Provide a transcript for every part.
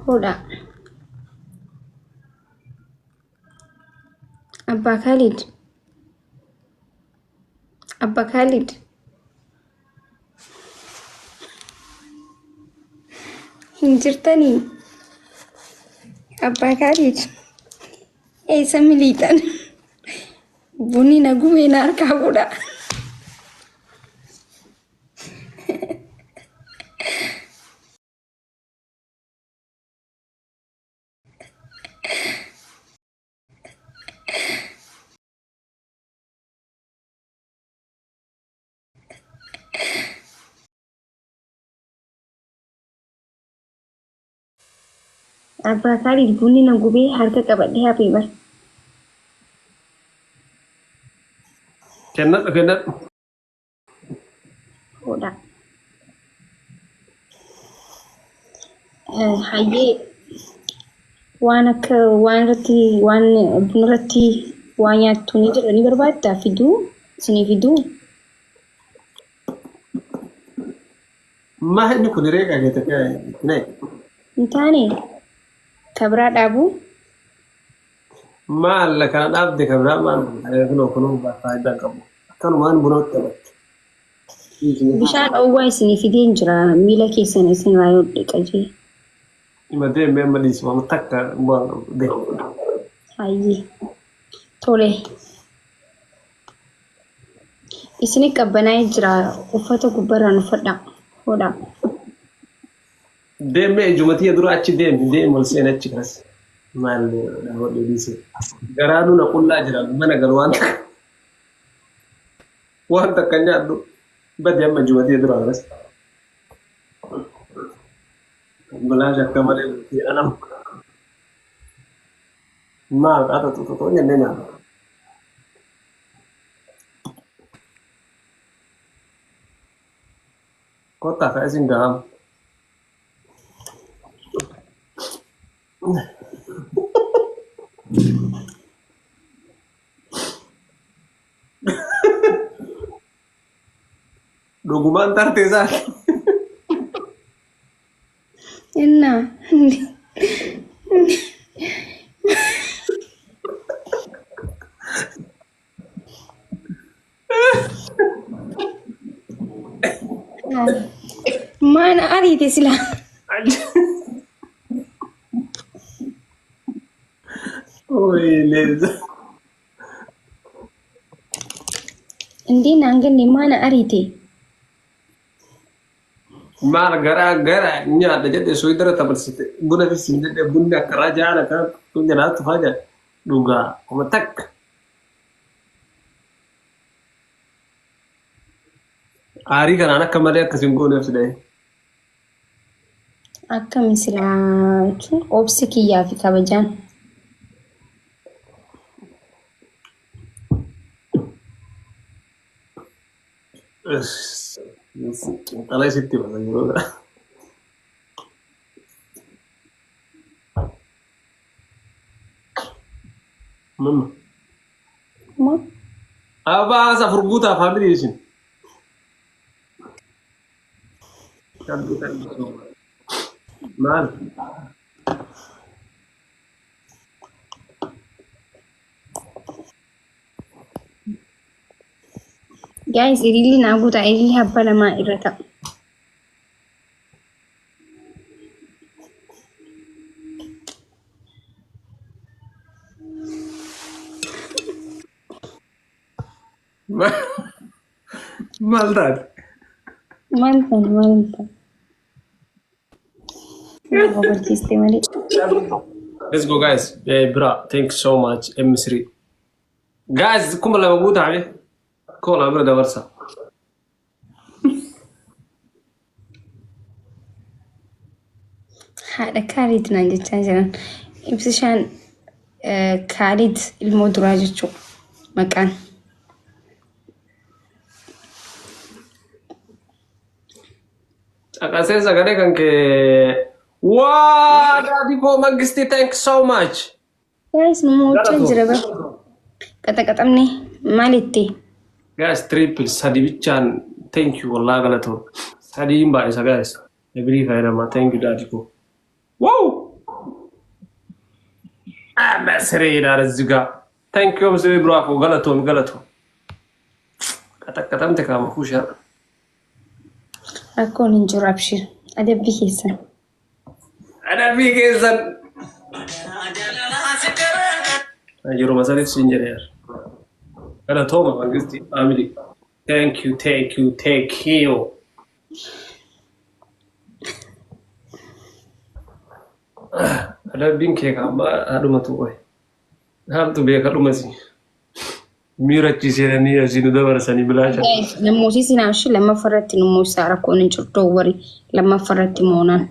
Hodhaa. Abbaa Khalid. Abbaa Khalid. Hin jirtanii? Abbaa Khalid. Eessa miliixan? Bunni na gubee na harkaa fuudha. Abbaa Kaalid bunni na gubee harka qabadhee hafee bar. Kennadhu kennadhu. Hodha. Hayyee waan akka waan irratti waan buna irratti waa nyaattu ni jira ni barbaaddaa fiduu isinii fiduu. Maa inni kun reeqa keete nee. Hin taane ka biraa dhaabuu. Maal kana dhaabde kan biraa maal kunoo kunoo faayidaa hin qabu. Akkanumaan buna taphatti. Bishaan dhoowwaa isinii fideen jira miila keessan isin irraa yoo dhiqa jee. Ima deemee amma dhiisuma amma takka bu'aan qabu deemu. Hayyee. Tole. Isini qabbanaa'ee jira uffata gubbarraan uffadhaa. Hodhaa. Deemee ijuma tiyya dura achi deemi deemi ol seen achi kanas. Maal dhaabadhu dhiise. Garaanuu na qullaa jira mana galu waan takka. Waan takka nyaadhu. Badi amma ijuma tiyya dura kanas. Bilaash akka malee bultii anam. Maal qaata xuxuxuu jennee nyaanna. Kottaa ka isin gaham. Dhugumaan tarte isaa. Innaa. Maana ariite silaa. Oye, Indee naan ganne maana ariite. Maal garaa gara nyaadha jedhe suydara tabarsite buna fisiin jedhe bunni akka raajaan akka jedhaa tufaa jedhe dhugaa kuma takka. Aarii kanaan akka malee akkas hin gooneef si dha'e. Akkami silaa jechuun obsi kiyyaa fi kabajaan. Xiinxala isitti basa yeroo kana. Mamma. Ma? Abbaa afur guutaa faamilii isin. Maal? Guys, ililli naa guutaa ililli habba lamaa irra ta'a. Maal taate? Maal taane maal hin taane. Na barsiiste malee. Let's go guys. Bra, thank you so much M3. Guys, 2000 guutaa be. 2000 bira dabarsa. Haadha Kaalid naan jechaa jiran. Ibsishaan Kaalid ilmoo duraa jechuudha maqaan. Caqasee sagalee kan kee. Waa daadii koo mangistii thank you so much. Guys nu mo'achaa jira bara. Qaxaqaxamne maal itti? Guys triple sadi bichaan thank you wallah galatoo. Sadiin baay'isa guys. Ebirii fayyadamaa thank you daadii koo. Wow! Masiree ilaala zigaa. Thank you Masiree biraafuu galatoom galatoom. Qaxaqqaxamte kaama kuushaa. Rakkoon hin jiru abshir. Adabbii keessan. Adabbii keessan. Yeroo masariif siin jedheera. Galatooma mangisti family. Thank you, thank you, thank you. Adabbiin kee kaama haadhumatu qoy. Haaltu beeka dhumasi. Miira achi seenanii asii nu dabarsanii bilaasha. Guys, nammooti isin abshir lammaffaa irratti nu moosisaa rakkoon hin jiru. Don't worry. Lammaffaa irratti moonaan.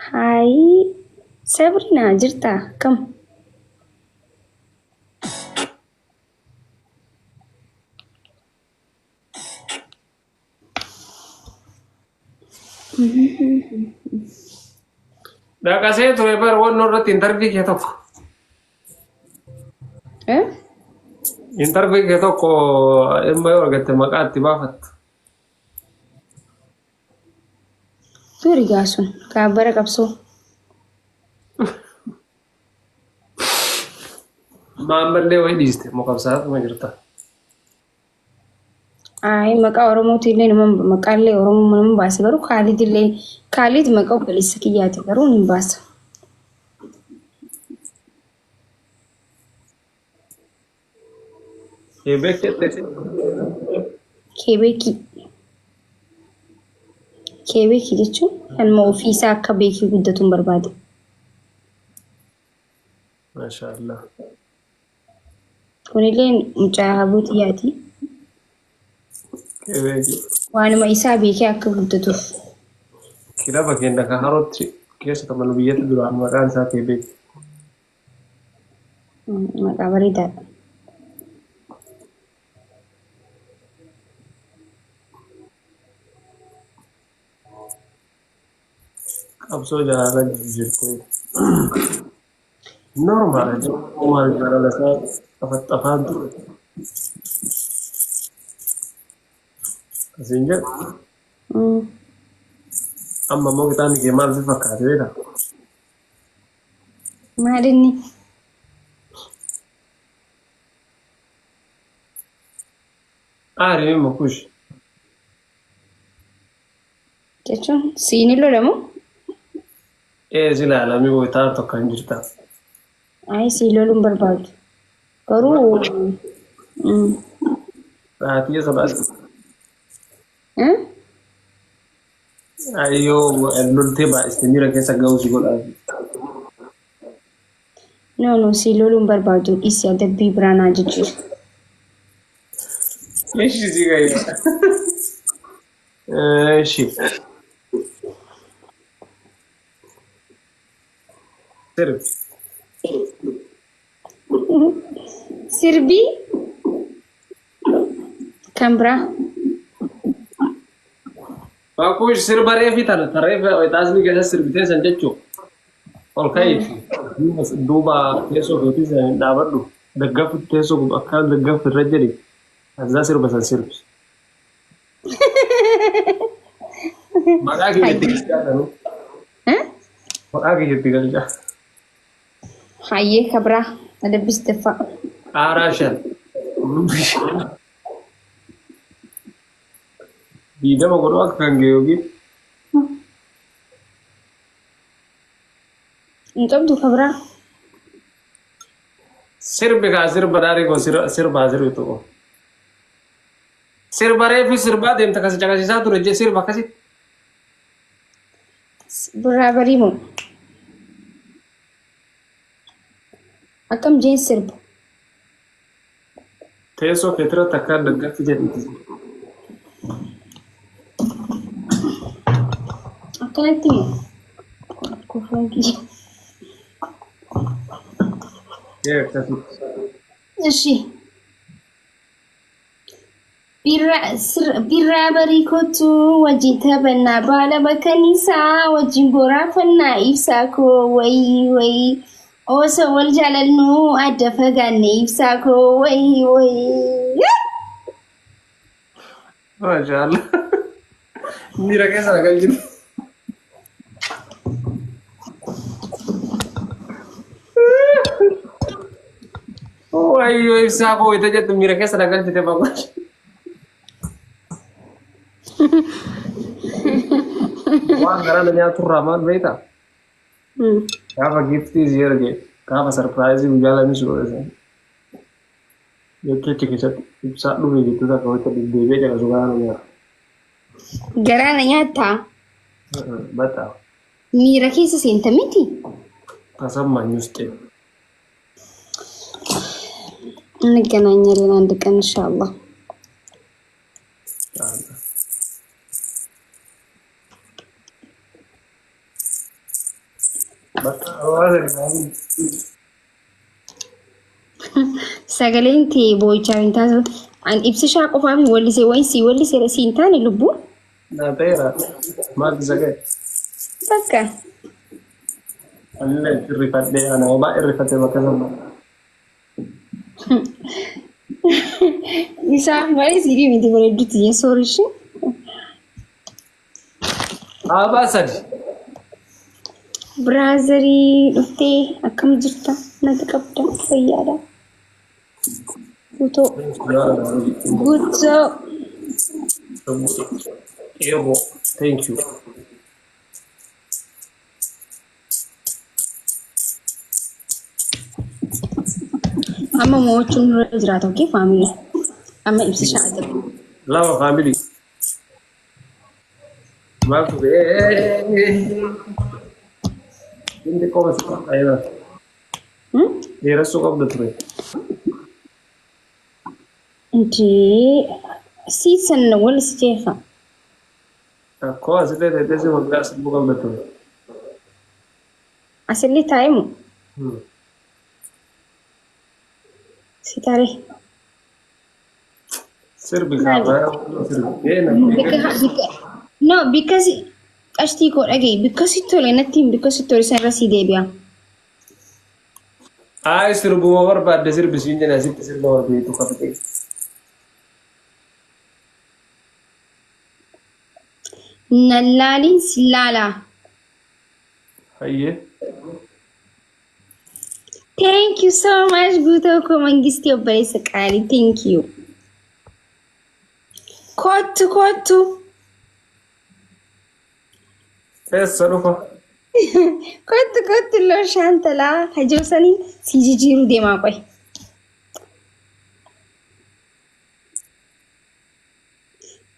Haayii Sabrina jirtaa kam? Dhaqasee ture bar wannoo irratti intarvii kee tokko. Eh? Intarvii kee tokko ilma yoo argatte maqaa itti baafattu. Turi gaasun kaa bara qabsoo. Maammallee wayii dhiiste moo qabsaa'aatuma jirta. Ayi maqaa Oromootiin illee nama maqaallee Oromoo nama baasa garuu Kaalid illee Kaalid maqaa obboleessa kiyyaati garuu ni baasa. Keebeek jettee Keebeekii. Keebeekii jechuun kanuma ofii isaa akka beekee guddatuun barbaade. Maashaallah. Kunillee mucaa haboo xiyyaati. Keebeekii. Waanuma isaa beekee akka guddatuuf. Kilaba keenya kan harootti keessa taphannu biyyatti duraan maqaan isaa Keebeek. Maqaa bareedaadha. Qabsoo jaalala jirtee. Normaal maal jaalala isaa xafaxafaan ture. Asiin jedhu amma immoo kitaabni kee maal si fakkaate beektaa? Maal inni? Aari mimma kush. Jechuun siin hin lolamu? Ee si ilaalami wayitaa tokko hin jirta. Ayi siin loluun barbaadu. Garuu Sa'aatii sodaatu. Eh? Ayyoo loltee baay'iste miira keessa ga'uu si godha. No no siin loluun barbaadu dhiisi adabbii biraa naa jijjiiru. Eshi si ga'e. Eshi. Sirbi. Sirbii kan biraa. Bakuush sirba reefi tana tarreefi taasni keessa sirbitee san jechuu ol ka'iiti. Duuba teessoo keetii san dhaabadhu. Daggaffi teessoo akka daggaffi irra jedhi. Azaa sirba san sirbi. Maqaa kiyya itti galchaa sanuu. Eh? Maqaa kiyya itti galchaa. Hayyee kabraa adabbis daffaa. Qaaraa shan. Qullubbii shan. 20 godhuu akka kan ga'e yookiin Hin qabdu kabraa. Sirbi kaa sirba daarii koo sirbaa sirbitu koo. Sirba reefi sirbaa deemta kasi caqasisaa ture jee sirba akkasitti. Birraa barii moo? Akkam jeen sirba? Teessoo keetirratti akka daggatti jedhiti. Akkanatti moo? Kufuun kiyya. Ee akkasitti. Ishi. Birraa barii kottu wajjin taphannaa baala bakaniisaa wajjin boraafannaa ibsaa koo wayii wayii osoo wal jaalannu adda fagaanne ibsaa koo wayii wayii. Maashaallah. Miira keessa na galchite. Wayyoo ibsaa koo wayita jettu miira keessa na galchite bakkaash. Waan garaa na nyaaturraa maal beektaa? Gaafa giiftii si erge gaafa sarpiraayizii guyyaa lamii si godhe sana. Jecha achi keessatti ibsaa dhufe jettu takka wayita deddeebi'ee caqasu garaa na nyaata. Garaa na nyaattaa? Bataa. Miira keessa seenta miti? Tasammaany usxee. እንገናኛለን አንድ ቀን ኢንሻአላህ። Sagaleen tee boo'ichaa hin taasisu. An ibsishaa qofaaf hin wallisee wayin sii walliseera sii hin taane lubbuu. Naa ta'eera. Maaltu isa ga'e? Bakka. Anillee itti rifadhee ana homaa irrifate bakka sana. Isaaf malee siidii miti bareedduutti tiyya soorishi. Ababaa sadi. Biraazarii dhuftee akkam jirta? Naga qabda fayyaadha. Guutoo. Guutoo. Eeboo. Thank you. Amma mo'achuun nurra jiraata okee faamilii. Amma ibsishaa adabu. Lama faamilii. Maaltu bee? Inni qofa si qophaa'eera. Dheeressuu qabda ture. Intee siisan wal si jeefa. Akkoo asillee teessee si waggaa sirbuu qabda ture. Asillee taa'e moo? Si taree. Sirbi kaafaa sirbi. No, because qashtii koo dhaga'i. Because tole natti hin because tole san irra sii deebi'a. Ayi sirbuma barbaadde sirbi siin jedhe asitti sirba barbaaddu qabde. Nan laaliin si laalaa. Hayyee. Thank you so much guutoo koo mangistii obboleessa qaalii thank you. Kottu kottu. Eessa dhufa? Kottu kottu loo shaantalaa hajoosanii si jijjiiruu deemaa qoy.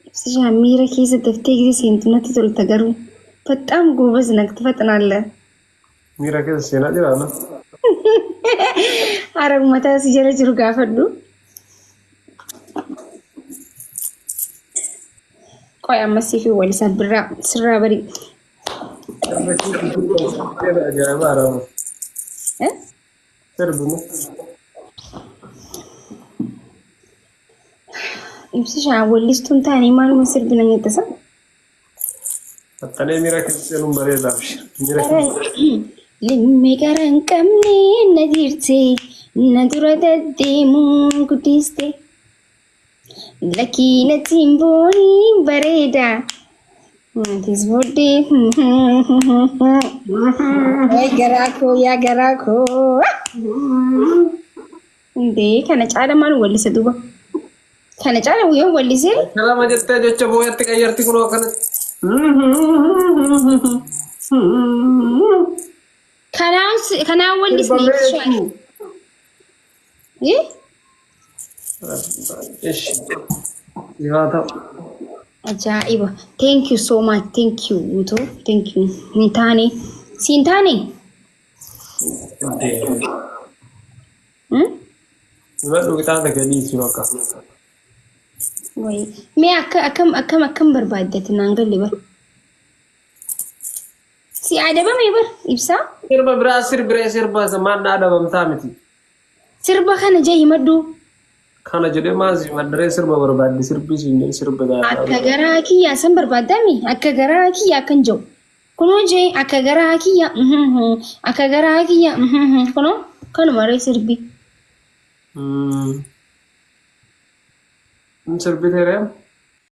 Ibsishaa miira keessa daftee gisee seentu natti tolta garuu. Baxaam goobas natti faxinaalla. Miira keessa seenaa jira na. Hara uummataa si jala jiru gaafadhu. Qoy amma siif wal isaa birraa sirraa barii. Ajaa'iba haramu. Eh? Sirbimu. Ibsishaa wallistuun taane maaluma sirbina nyattasa? Maxxanee miira keessa seenuun bareedaaf. Miira keessa. Limmee gara hin qabne na jirte na dura deddeemuun guddiste. Lakkii natti hin booniin bareeda. Atis booddee. Wayi garaa koo yaa garaa koo. Indee kana caala maal wallisa duuba? Kana caala yoo wallisee Kalama jettee jecha booyatti qayyarti kunoo akkanatti. Kanaan kanaan wallisne ibsishaan. Eh? Ishi. Haa ta'u. Ajaa'iba. Thank you so much. Thank you guutuu. Thank you. Hin taane. Si hin taane? Hmm? Hubadhu qixaaxa gadiisi bakka. Wayi. Mee akka akkam akkam akkam barbaaddate naan galle bar. Si adabame bar ibsaa. Sirba biraa sirbiree sirba maal na adabamtaa miti. Sirba kana jee himadhu. Kana jedhee maal si madaree sirba barbaadde sirbii siin jedhe sirba Akka garaa kiyyaa san barbaaddaami akka garaa kiyyaa akkan jedhu. Kunoo jee akka garaa kiyyaa akka garaa kiyyaa kunoo kanuma ree sirbi. Hin sirbitee ree?